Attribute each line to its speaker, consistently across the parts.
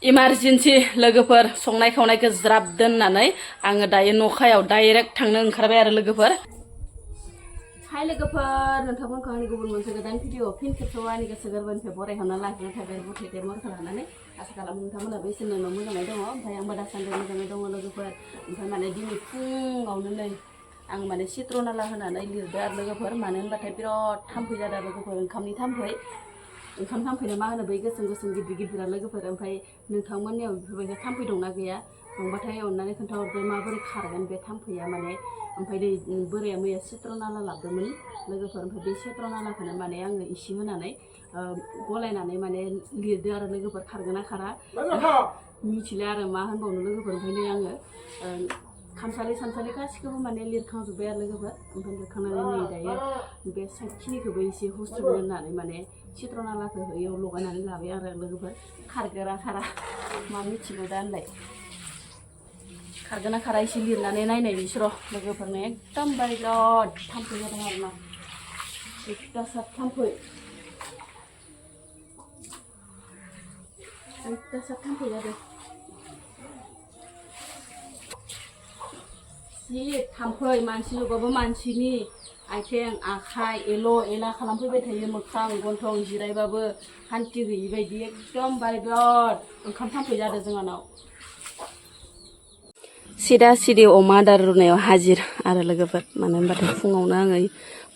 Speaker 1: emergency लोगोफोर संनाय खावनायखौ ज्राब दोननानै आङो दायो न'खायाव डाइरेक्ट थांनो ओंखारबाय आरो लोगोफोर हाय लोगोफोर नोंथांमोनखौ आंनि गुबुन मोनसे गोदान भिडिअ फिन खेबसेबाव आंनि गोसो गोरबोनिफ्राय बरायहरना लाखिनो थाखाय बुथे मरखौ लानानै आसा खालामो नोंथांमोनाबो इसोरनि उनाव मोजाङै दङ ओमफ्राय आंबो दासान्दि मोजाङै दङ लोगोफोर ओमफ्राय माने दिनै फुङावनो नै आं माने सिट्रनाला होनानै लिरदो आरो लोगोफोर मानो होनबाथाय बिराद थाम्फै जादों लोगोफोर ओंखामनि थाम्फै ओंखाम थाम्फैनो मा होनो बै गोसोम गोसोम गिदिर गिदिरा लोगोफोर ओमफ्राय नोंथांमोननियाव बेफोरबायदि थाम्फै दंना गैया दंबाथाय अननानै खोन्थाहरदो माबोरै खारगोन बे थाम्फैया माने ओमफ्राय दै बोराया मैया सिट्रनाला लाबोदोंमोन लोगोफोर ओमफ्राय बे सिट्रनालाखौनो माने आङो इसे होनानै गलायनानै माने लिरदो आरो लोगोफोर खारगोन ना खारा मिथिला आरो मा होनबावनो लोगोफोर ओमफ्राय नै आङो खामसालि गासिखौबो माने लिरखांजोब्बाय आरो लोगोफोर ओमफ्राय लिरखांनानै नै दायो बे साइडखिनिखौबो एसे हुस्रुगोन होननानै माने सिट्रनालाखौ इयाव लगायनानै लाबाय आरो लोगोफोर खारगोना खारा मा मिथिगौ दा होनलाय खारगोना खारा एसे लिरनानै नायनायनिसो र' लोगोफोरनो एकदमबारे बिराद थाम्फै जादों आरो ना एकथासाब थाम्फै जादों जि थाम्फै मानसि नुबाबो मानसिनि आथिं आखाइ एला खालामफैबाय थायो मोखां गन्थं जिरायबाबो हान्थि गैयि बायदि एकदमबारे बिराद ओंखाम थाम्फै जादों जोंहानाव सिदा अमा आदार रुनायाव हाजिर आरो लोगोफोर मानो होनबाथाय फुङावनो आङो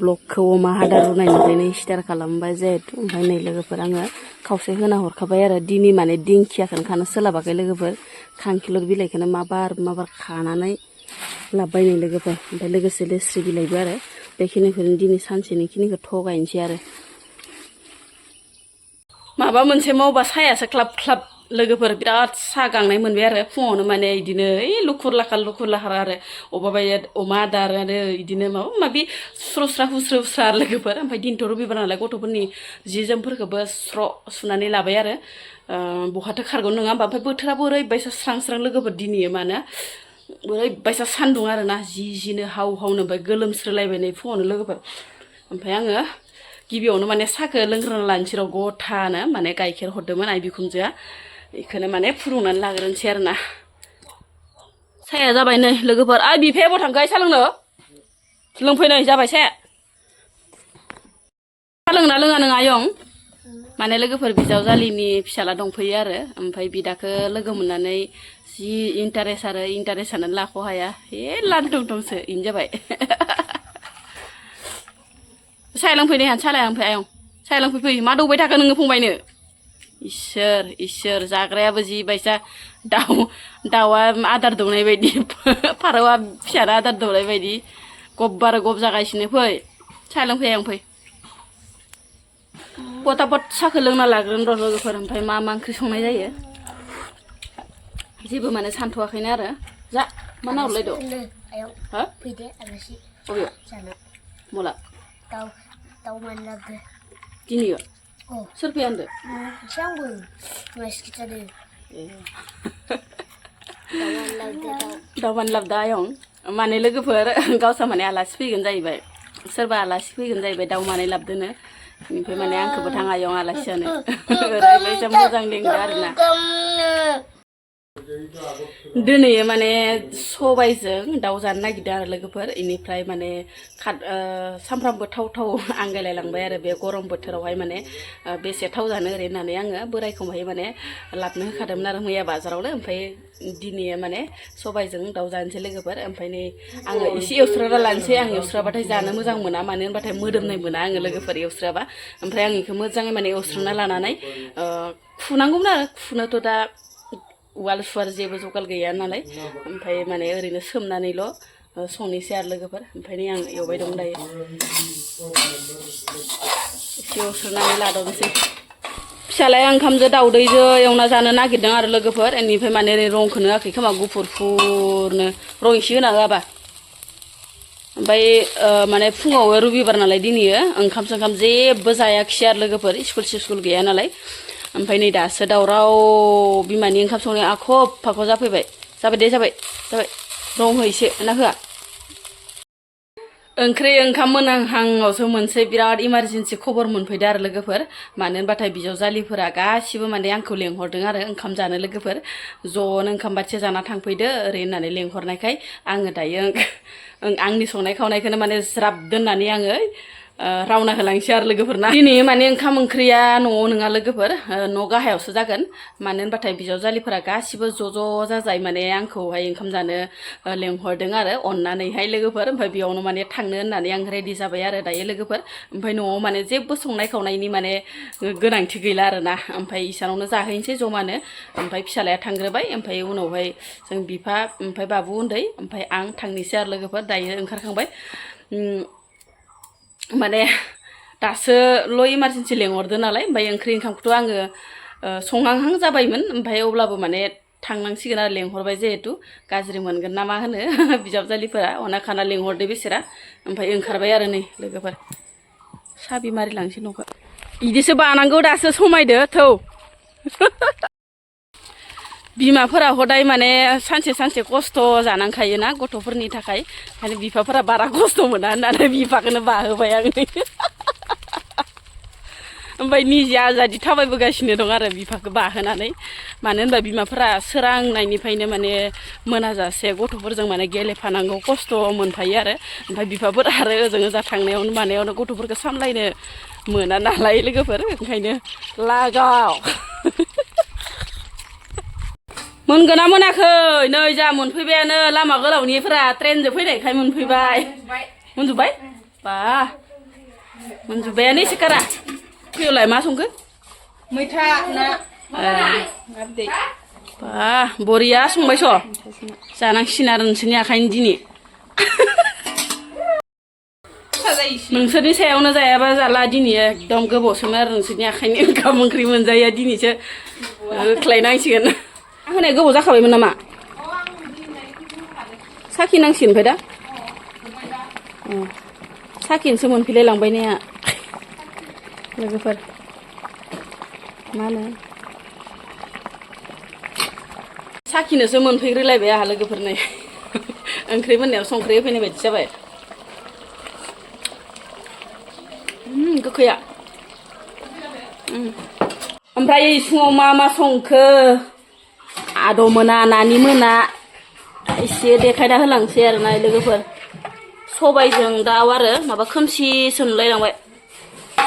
Speaker 1: ब्लगखौ अमा आदार रुनायनिफ्रायनो स्टार्ट खालामबाय जिहेथु ओमफ्राय नै लोगोफोर आङो खावसे होना हरखाबाय आरो दिनै माने दिंखियाखौनो खानो सोलाबाखै लोगोफोर खांखिलर बिलाइखौनो माबार खानानै लाबोबाय नै लोगोफोर ओमफ्राय लोगोसे लेस्रि बिलाइबो आरो बेखिनिखौनो दिनै सानसेनिखिनिखौ थगायनोसै आरो माबा मोनसे मावबा सायासो ख्लाब लोगोफोर बिराद सा गांनाय मोनबाय आरो फुङावनो माने इदिनो लुखुर लाखार आरो अबेबा अमा आदार आरो इदिनो माबा माबि हुस्रा लोगोफोर ओमफ्राय दिनथ' रबिबार नालाय गथ'फोरनि जि जोमफोरखौबो स्र' सुनानै लाबाय आरो बहाथो खारगोन नङा होमबा ओमफ्राय बोथोराबो ओरैबायसा स्रां लोगोफोर दिनै मानो ओरैबायसा सान्दुं आरोना जिनो हाव ओमफ्राय गोलोमस्रोलायबाय नै फुङावनो लोगोफोर ओमफ्राय आङो गिबियावनो माने साहाखौ लोंग्रोना लानोसै र' गथानो माने गाइखेर हरदोंमोन आइ बिखुनजोआ बेखौनो माने फुदुंनानै लाग्रोनोसै आरो ना साया जाबाय नै लोगोफोर आइ बिफाया बहा थांखो साहा लोंनो लोंफैनाय जाबाय साया साहा लोंना लोङा नों आयं माने लोगोफोर बिजावजालिनि फिसाला दंफैयो आरो ओमफ्राय बिदाखौ लोगो मोननानै जि इन्टारेस्टआनो लाख' हाया लांथंसो इनो जाबाय साया लोंफैनो हानो सालाया ओमफ्राय आयं साया लोंफै मा दौबाय थाखो नोङो फंबायनो इसोर जाग्रायाबो जि बायसा दाउआ आदार दौनाय बायदि फारौआ फिसाना आदार दौनाय बायदि गब जागासिनो फै साहा लोंफै आयं फै पटापट साहाखौ लोंना लाग्रोन र' लोगोफोर ओमफ्राय मा ओंख्रि संनाय जायो जेबो माने सानथ'वाखैनो आरो जा मा नाहरलायदो हो फैदो आलासि अबेयाव जानो मला दाउ मानलाबदो दिनैयो सोर फैया होनदो आंबो मानसि खिथादो दाउ मानलाबदो आयं माने लोगोफोर गावसा माने आलासि फैगोन जाहैबाय सोरबा आलासि फैगोन जाहैबाय दाउ मानै लाबदोनो बेनिफ्राय माने आंखौबो थां आयं आलासि जानो ओरैबायसा मोजां लिंदो आरोना दिनै माने सबायजों दाउ जानो नागिरदों आरो लोगोफोर इनिफ्राय माने सामफ्रामबो थाव आंगायलायलांबाय आरो बे गरम बोथोरावहाय माने बेसे थाव जानो ओरै होननानै आङो बोरायखौहाय माने लाबनो होखादोंमोन आरो मैया बाजारावनो ओमफ्राय दिनै माने सबायजों दाउ जानोसै लोगोफोर ओमफ्राय नै आङो एसे एवस्राना लानोसै आं एवस्राबाथाय जानो मोजां मोना मानो होनबाथाय मोदोमनाय मोना आङो लोगोफोर एवस्राबा ओमफ्राय आं बेखौ मोजाङै माने एवस्राना लानानै खुनांगौमोन आरो खुनोथ' दा उवाल सुवाल जेबो जगाल गैया नालाय ओमफ्राय माने ओरैनो सोमनानैल' संनोसै आरो लोगोफोर ओमफ्राय नै आं एवबाय दं दायो एसे एवस्रानानै लादोंसै फिसालाया ओंखामजों दाउदैजों एवना जानो नागिरदों आरो लोगोफोर बेनिफ्राय माने रंखौनो होआखै खोमा गुफुरनो रं एसे होना होआबा ओमफ्राय माने फुङाव रबिबार नालाय दिनैयो ओंखाम जेबो जायाखिसै आरो लोगोफोर स्कुल गैया नालाय ओमफ्राय नै दासो दावराव बिमानि ओंखाम संनाया आख' फाख' जाफैबाय जाबाय रं हो एसे ना होआ ओंख्रि ओंखाम मोनहांहांआवसो मोनसे बिराद इमारजेन्सि खबर मोनफैदो आरो लोगोफोर मानो होनबाथाय बिजावजालिफोरा गासिबो माने आंखौ लेंहरदों आरो ओंखाम जानो लोगोफोर ज'नो ओंखाम बाथिसे जाना थांफैदो ओरै होननानै लेंहरनायखाय आङो दायो आंनि संनाय खावनायखौनो माने ज्राब दोननानै आङो रावना होलांसै आरो लोगोफोरना दिनै माने ओंखाम ओंख्रिया न'आव नङा लोगोफोर न' गाहायावसो जागोन मानो होनबाथाय बिजावजालिफोरा गासिबो ज' जाजाय माने आंखौहाय ओंखाम जानो लेंहरदों आरो अननानैहाय लोगोफोर ओमफ्राय बेयावनो माने थांनो होननानै आं रेडि जाबाय आरो दायो लोगोफोर ओमफ्राय न'आव माने जेबो संनाय खावनायनि माने गोनांथि गैला आरोना ओमफ्राय इसानावनो जाहैनोसै जमानो ओमफ्राय फिसालाया थांग्रोबाय ओमफ्राय उनावहाय जों बिफा ओमफ्राय बाबु उन्दै ओमफ्राय आं थांनोसै आरो लोगोफोर दायो ओंखारखांबाय माने दासोल' इमारजेन्सि लेंहरदो नालाय ओमफ्राय ओंख्रि ओंखामखौथ' आङो संहांहां जाबायमोन ओमफ्राय अब्लाबो माने थांनांसिगोन आरो लेंहरबाय जिहेथु गाज्रि मोनगोन ना मा होनो बिजावजालिफोरा अना खाना लेंहरदो बिसोरा ओमफ्राय ओंखारबाय आरो नै लोगोफोर साबि मारिलांसै न'खौ बिदिसो बानांगौ दासो समायदो थौ बिमाफोरा हदाय माने सानसे सानसे खस्थ' जानांखायोना गथ'फोरनि थाखाय ओंखायनो बिफाफोरा बारा खस्थ' मोना होननानै बिफाखौनो बाहोबाय आं ओमफ्राय निजे आजादि थाबायबोगासिनो दं आरो बिफाखौ बाहोनानै मानो होनबा बिमाफोरा सोरांनायनिफ्रायनो माने मोनाजासे गथ'फोरजों माने गेलेफानांगौ खस्थ' मोनफायो आरो ओमफ्राय बिफाफोरा आरो ओजों ओजा थांनायावनो मानायावनो गथ'फोरखौ सामलायनो मोना नालाय लोगोफोर ओंखायनो लागाव मोनगोना मोनाखै नै जा मोनफैबायानो लामा गोलावनिफ्रा ट्रेनजों फैनायखाय मोनफैबाय मोनजोब्बाय बा मोनजोब्बायानो एसे कारा फैयोलाय मा संखो
Speaker 2: मैथा ना बिदै
Speaker 1: बा बरिया संबायस' जानांसिगोन आरो नोंसोरनि आखाइनि दिनै नोंसोरनि सायावनो जायाबा जाला दिनै एकदम गोबावसोमोन आरो नोंसोरनि आखाइनि ओंखाम ओंख्रि मोनजाया दिनैसो होख्लायनांसिगोन होनाय गोबाव जाखाबायमोन नामा साखिनांसिगोन ओमफ्राय दा साखिनोसो मोनफैलाय लांबाय ने लोगोफोर मा होनो साखिनोसो मोनफैग्रोलायबाय आंहा लोगोफोर नै ओंख्रि मोननायाव संख्रि होफैनाय बायदि जाबाय गोखैया ओमफ्राय फुङाव मा संखो आद' मोना नानि मोना एसे देखायना होलांसै आरो ना लोगोफोर सबायजों दाउ आरो माबा खोमसिसो नुलायलांबाय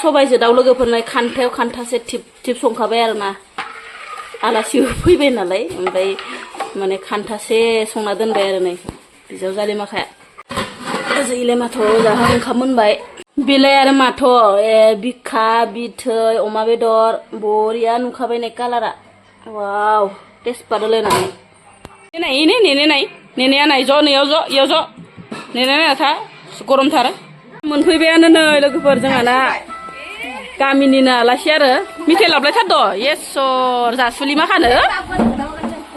Speaker 1: सबायजों दाउ लोगोफोरनो खान्थायाव खान्थासे थिप थिप संखाबाय आरो ना आलासि फैबाय नालाय ओमफ्राय माने खान्थासे संना दोनबाय आरो नै बिजावजालि माखाया ओजोंलाय माथ' जाहा ओंखाम मोनबाय बेलाय आरो माथ' बिखा बिथै अमा बेदर बरिया नुखाबाय नै कालारा वाव टेस्टपाट होलायनानै नेनाया नाय ज' नैयाव ज' इयाव ज' नेनाया था गरमथार मोनफैबायानो नै लोगोफोर जोंहाना गामिनिनो आलासि आरो मिथाइ लाबलायथारद' येसर जासुलि मा खानो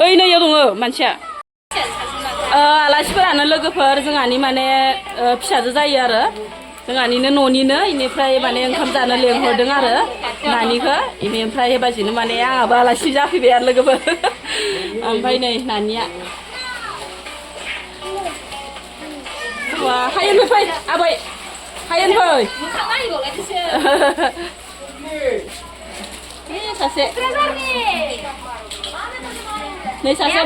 Speaker 1: ओइ नैयाव दङ मानसिया आलासिफोरानो लोगोफोर जोंहानि माने फिसाजो जायो आरो जोंहानिनो न'निनो इनिफ्राय माने ओंखाम जानो लेंहरदों आरो नानिखौ इनिफ्राय हेबाजिनो माने आंहाबो आलासि जाफैबाय आरो लोगोफोर ओमफ्राय नै नानिया हायेन फै आबै हायेन फै सासे नै सासे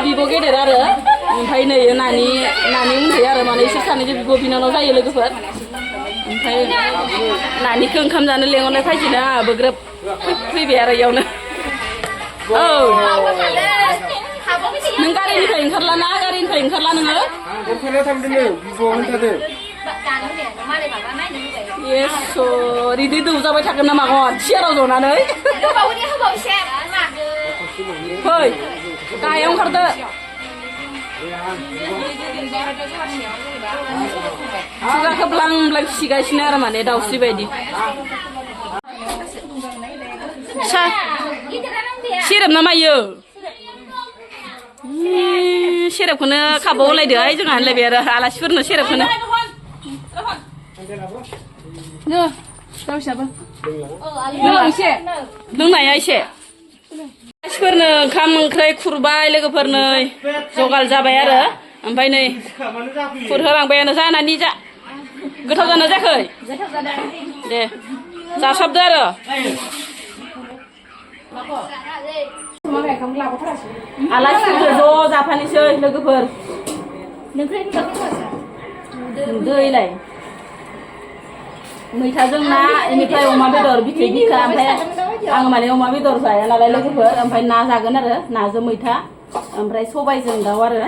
Speaker 1: बिब' गेदेर आरो ओमफ्राय नै नानि उन्दै आरो माने इसोर सानैजों बिब' बिनानाव जायो लोगोफोर ओमफ्राय नानिखौ ओंखाम जानो लेंहरनाय फायजिनो आंहाबो ग्रोब फैबाय आरो इयावनो औ नों गारिनिफ्राय ओंखारला नोङो येसर इदि दौ जाबाय थागोन ना मागन सियाराव जनानै फै गाहायाव ओंखारदो खुगाखौ ब्लां ब्लां खिगासिनो आरो माने दाउस्रि बायदि सेरेब ना मायो सेरेबखौनो खाबाव होलायदोहाय जोंहा होनलायबाय आरो आलासिफोरनो सेरेबखौनो लोंनाया एसे आलासिफोरनो ओंखाम ओंख्रि खुरबाय लोगोफोरनो जगाल जाबाय आरो ओमफ्राय नै खुरहोलांबायानो जानानै जा गोथाव जाना जायाखै दे जासाबदो आरो आलासिफोरजों ज' जाफानोसै लोगोफोर दैलाय मैथाजों ना इनिफ्राय अमा बेदर बिथै बिखा ओमफ्राय आं माने अमा बेदर जाया नालाय लोगोफोर ओमफ्राय ना जागोन आरो नाजों मैथा ओमफ्राय सबायजों दाउ आरो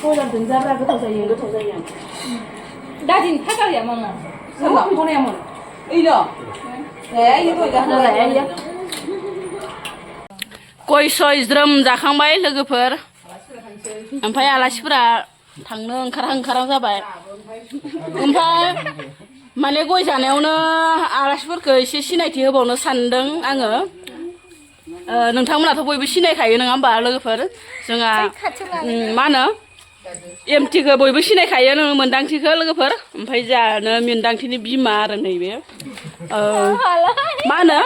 Speaker 1: बयलारजों जाब्रा गोथाव जायो
Speaker 2: दादिनि फाजा गैयामोन ना
Speaker 1: सोरबा बनायामोन ओइनो गय सय ज्रोम जाखांबाय लोगोफोर ओमफ्राय आलासिफोरा थांनो ओंखारहां जाबाय ओमफ्राय माने गय जानायावनो आलासिफोरखौ एसे सिनायथि होबावनो सानदों आङो नोंथांमोनाथ' बयबो सिनायखायो नङा होमबा लोगोफोर जोंहा मा होनो एमटिखौ बयबो सिनायखायो मोन्दांथिखौ लोगोफोर ओमफ्राय जानो मोन्दांथिनि बिमा आरो नैबे मा होनो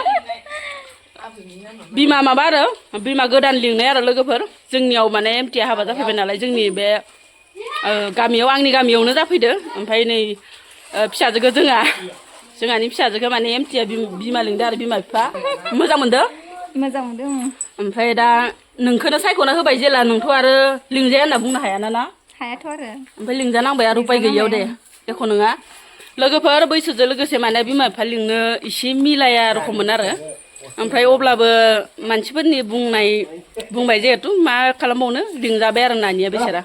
Speaker 1: बिमा माबा आरो बिमा गोदान लिंनाय आरो लोगोफोर जोंनियाव माने एमटिया हाबा जाफैबाय नालाय जोंनि बे गामियाव आंनि गामियावनो जाफैदो ओमफ्राय नै फिसाजोखौ जोंहानि फिसाजोखौ माने एमटिया बिमा लिंदो आरो बिमा बिफा मोजां मोनदों ओमफ्राय दा नोंखौनो सायख'ना होबाय जेला नोंथ' आरो लिंजाया होनना बुंनो हायाना ना
Speaker 2: हायाथ' आरो
Speaker 1: ओमफ्राय लिंजानांबाय आरो उपाय गैयियाव दे एख' नङा लोगोफोर बैसोजों लोगोसे माने बिमा बिफा लिंनो एसे मिलाया रखममोन आरो ओमफ्राय अब्लाबो मानसिफोरनि बुंबाय जिहेथु मा खालामबावनो लिंजाबाय आरो नानिया बेसारा